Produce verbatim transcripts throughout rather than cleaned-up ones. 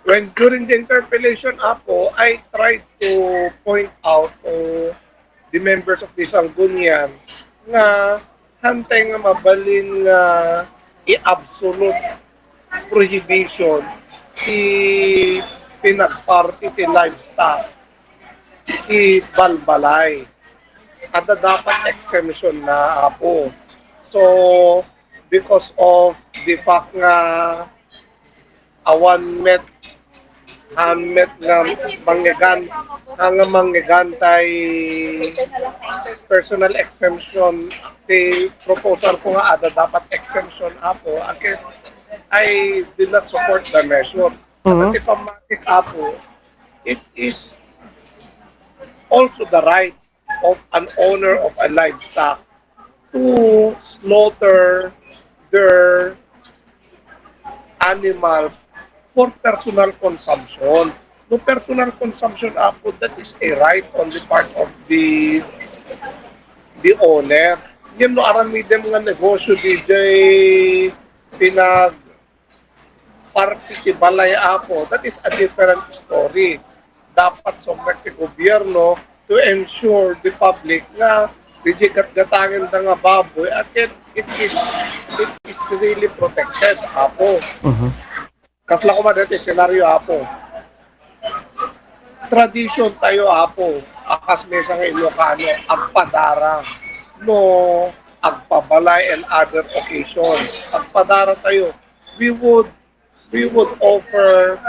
When during the interpellation, Apo, I tried to point out to the members of the Sangguniang nga hantay nga mabalin nga i-absolute prohibition ti pinagparti ti livestock, ti balbalay. Adda dapat exemption na, Apo. So, because of the fact nga awan met, awan met nga manggegan, nga manggegan tay personal exemption, ti proposal ko nga adda dapat exemption, Apo. Again, I did not support the measure. Mhm. Ti pammatik, Apo, it is also the right of an owner of a livestock to slaughter their animals for personal consumption. No personal consumption, Apo, that is a right on the part of the the owner. Ngem no aramidem nga negosyo diay pinag parti ti balay, Apo, that is a different story. Dapat sumrek ti gobyerno to ensure the public nga diay gatgatangen da nga baboy, again, it is, it is really protected, Apo. Mhm. Kasla koma dati senaryo, Apo. Tradition tayo, Apo, a kas maysa nga Ilocano, agpadara no agpabalay and other occasion. Agpadara tayo. We would, we would offer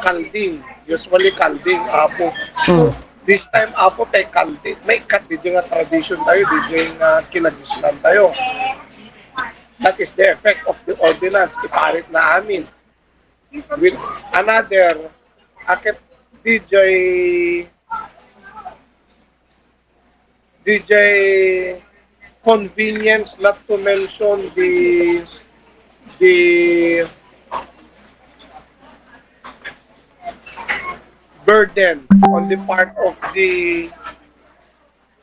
kalding. Usually kalding, Apo. So, mm, this time, Apo, tay kalding. Maikkat diay nga tradition tayo, diay nga kinagisnan tayo. That is the effect of the ordinance. Iparit na amin. With another, akit diay, diay convenience, not to mention the, the burden on the part of the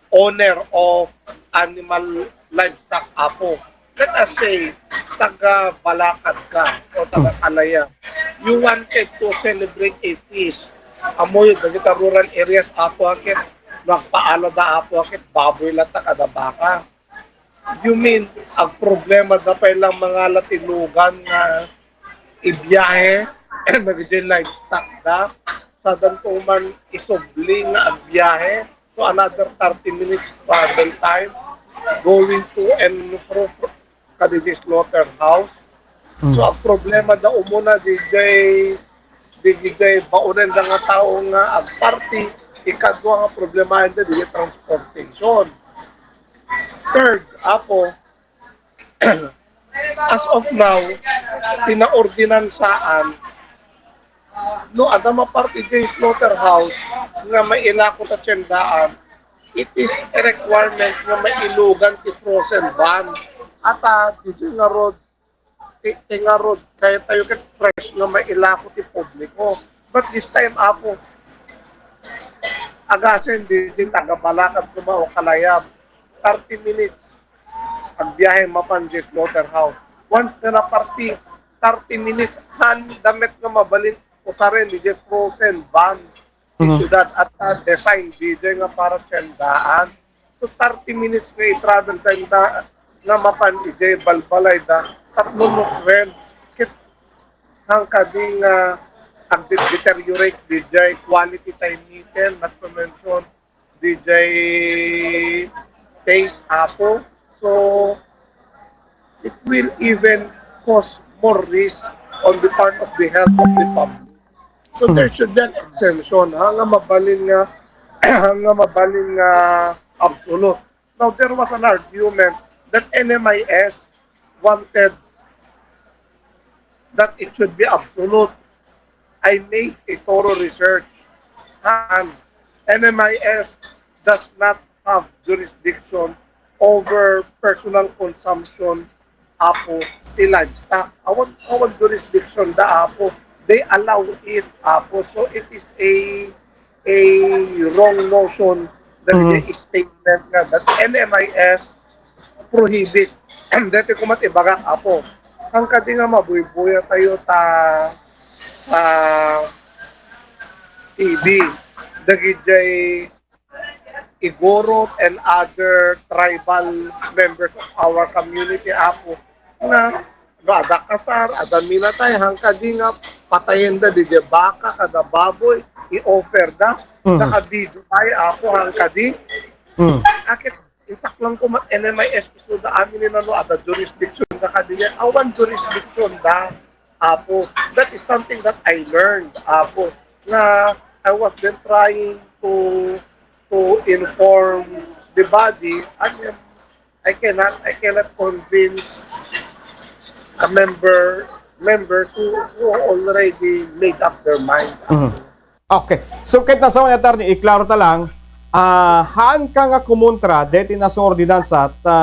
owner of animal livestock, Apo. Let us say, taga Balakad ka o taga Kalayab. You wanted to celebrate a feast. Ammoyo, dagiti rural areas, Apo, akit, nagpaala da, Apo, akit, baboy latta kada baka. You mean, agproblema da pay lang mangala ti lugan nga ibiyahe, dagiti livestock da, sadanto man isubli nga agbiyahe to another thirty minutes travel time going to and fro, fro, kadagiti slaughterhouse. Mm. So, agproblema da umuna diay, diay baonen da nga tao nga agparti, ikadua nga problema da diay transportation. Third, Apo, as of now, pinaordinansaan, no adda maparti diay slaughterhouse nga mailako ta tiendaan, it is a requirement nga mailugan ti frozen van. Ata, diay ngarud, ti, ti ngarud, kayat tayo ket fresh nga mailako ti publiko. But this time, Apo, agasen diay taga Balakad koma o Kalayab, thirty minutes agbiyahe mapan diay slaughterhouse. Once nga naparti, thirty minutes, haanda met nga mabalin usaren diay frozen van ti, mhm, siudad, at, ah, design diay nga para tiendaan. So, thirty minutes nga i-travel time da nga mapan idiay balbalay da, tapno no kwen, ket, haan kadi nga agde-, deteriorate diay quality time meeting, not to mention diay taste, Apo. So, it will even cause more risk on the part of the health of the public. So, there, mm, should be an exemption, ha, nga mabalin nga, nga mabalin nga absolute. Now, there was an argument that N M I S wanted that it should be absolute. I made a thorough research, and N M I S does not have jurisdiction over personal consumption, Apo, ti livestock. Awan, awan jurisdiction da, Apo. They allow it, Apo. So it is a, a wrong notion that, mm, statement nga that N M I S prohibits. Dati kumat ibagak, Apo. Haan kadi nga mabuybuya tayo ta, ta T V, dagidiay Igorot and other tribal members of our community, Apo, nga no adda kasar, adda minatay, haan kadi nga patayenda diay baka kada baboy, i-offer da, Mm. naka-video pay, Apo, haan kadi. Mm. Akin, insaklang ko met N M I S, isuda amin ni nano, adda jurisdiction da kadi. Awan jurisdiction da, Apo. That is something that I learned, Apo, nga I was then trying to to inform the body, and I cannot, I cannot convince a member, members who, who already made up their mind. Mhm. Okay. So, ket nasawen, attorney, iklaro ta lang, ah, haan ka nga kumontra deti nasu nga ordinansa ta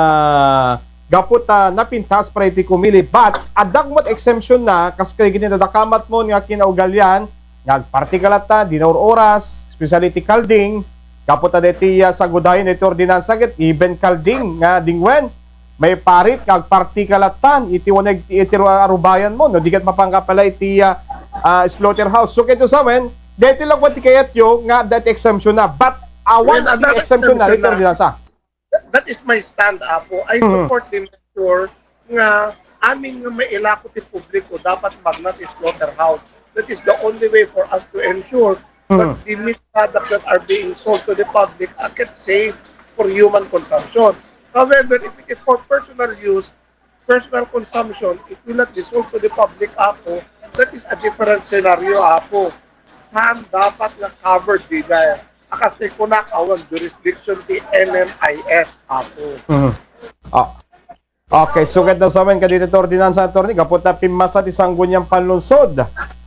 gapu ta napintas pay iti kumili, but adda met exemption na, kas kay ginidadakamat mo nga kinaugalian, nga agparti ka latta, dina or-oras, especially iti kalding, gapu ta deti, ah, sagudayen iti ordinansa ket even kalding nga dingwen, maiparit nga agparti ka latta iti uneg iti ru-, arubayan mo, no, di ket mapanka pala iti, ah, ah, slaughterhouse. So, ket sawen, deti lang ti kayatyo nga dati exemption na, but awan Well, ti another exemption na exemption iti na. ordinansa. That, that is my stand, Apo. I Mhm. support the measure nga amin nga mailako ti publiko, dapat magna ti slaughterhouse. That is the only way for us to ensure that Mhm. the meat products that are being sold to the public are kept safe for human consumption. However, if it is for personal use, personal consumption, it will not be sold to the public, Apo. That is a different scenario, Apo. Haan dapat nga covered diay. Akas ti kunak, awan jurisdiction ti N M I S, Apo. Mhm. Ah. Okay, so ket sawen kadagiti ordinansa, attorney, gapu ta pimmasa ti Sangguniang Panlungsod.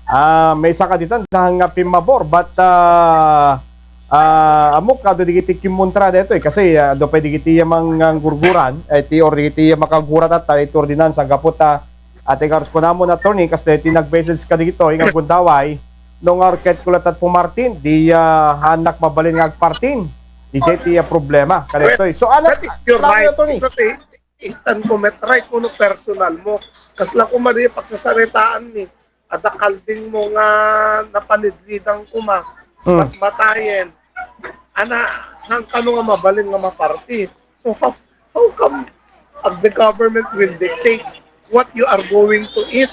Ah, maysa kadita nga pimmabor, but, ah, ah, ammok, adu dagiti kimontra daytoy, kasi, ah, adu pay dagiti manggurguran, eh, ti, or dagiti makagura tatta iti ordinansa, gapu ta, ati, kunamon, attorney, kas daytoy nag-message kadagitoy nga gundaway, no nga ket kulat at pumartin, di, ah, haannak mabalin nga agpartin. Di jay ti, ah, problema kadaytoy. So, anak, That is your right. Attorney. It's okay. Istan ko met, right, kuno personal mo. Kasla koma di pagsasaritaan ni, adda kalding mo nga napanidlidan koma, Hmm. mat-, matayen. Ana, haan kano nga mabalin nga maparti? So, how, how come, uh, the government will dictate what you are going to eat?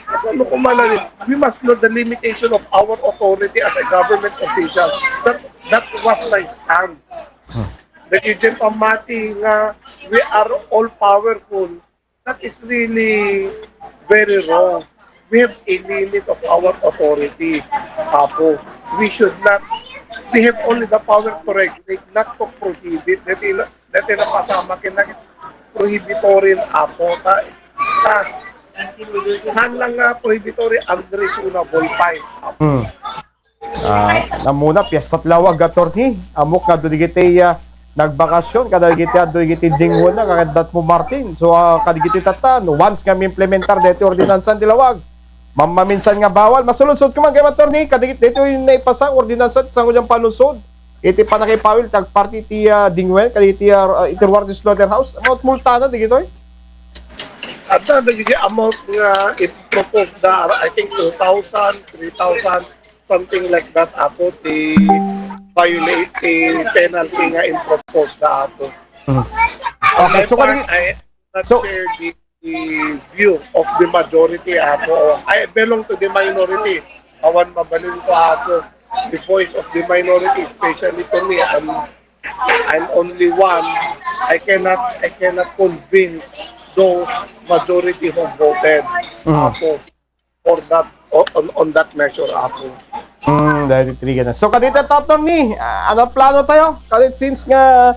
Kasano koma la, we must know the limitation of our authority as a government official. That, that was my stand. Hmm. Dagiti pammati nga we are all powerful, that is really very wrong. We have a limit of our authority, Apo. We should not, we have only the power to regulate, not to prohibit. Dati na, dati na pasama ken prohibitory, Apo. Ta, ta, haan lang nga prohibitory, unreasonable pay, Apo. Hmm. Ah, namuna, piesta ti lawag, attorney. Ammok nga adu dagiti, ah, nagbakasyon, kadagiti adu dagiti dingwen na, kagayat mo, Martin. So, ah, kadagiti tatta, no, once nga maimplementar daytoy ordinansa ti lawag, mammaminsan nga bawal. Masuludsod ko man kay attorney, kadagiti daytoy naipasa nga ordinansa ti Sangguniang Panlungsod iti pannakaipawil ti agparti ti, ah, dingwen, kadagiti, ah, iti ruar ti slaughterhouse. Amount multana, dagitoy? Adda dagiti amount nga i-propose da, I think, two thousand, three thousand, something like that, Apo, ti violate ti penalty nga impropose da, Apo. Mhm. Okay, so, However, kadagit-, I not so share the, the view of the majority, Apo. I belong to the minority. Awan mabalin ko, Apo, the voice of the minority, especially to me. I'm, I'm only one. I cannot, I cannot convince those majority who voted, Mhm. Apo, for that, on, on that measure, Apo. Hmm, dahil trigger na. So, kadita, attorney, ah, ano plano tayo? Kadit since nga,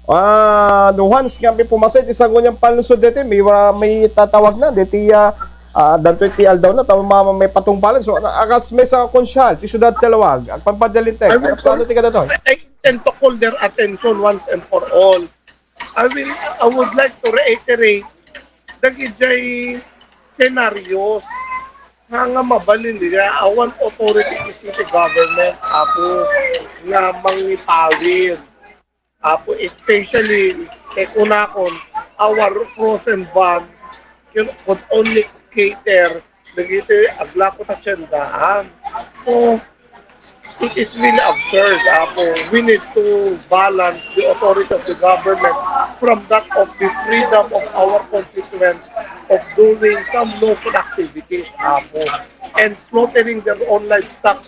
ah, no, once nga maipumasay ti Sangguniang Panlungsod deti, may, ah, maitatawag na, deti, ah, ah, danto iti aldaw na, tama, ma-, maipatungpalan. So, ah, akas maysa nga konsyal, ti siudad ti Laoag, agpampadalinteg. I will Ano plano call, ti kadatoy? I intend to call their attention once and for all. I will, I would like to reiterate, dagidiay scenarios, nga, nga mabalin diay, awan authority ti city government, Apo, nga mangipawil. Apo, especially, eh, kunakon, our frozen van can, could only cater dagiti aglako ta tiendaan. So, it is really absurd, Apo. We need to balance the authority of the government from that of the freedom of our constituents of doing some lawful activities, Apo. And slaughtering their own livestock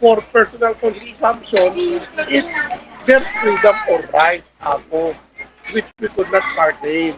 for personal consumption is their freedom or right, Apo, which we could not curtail.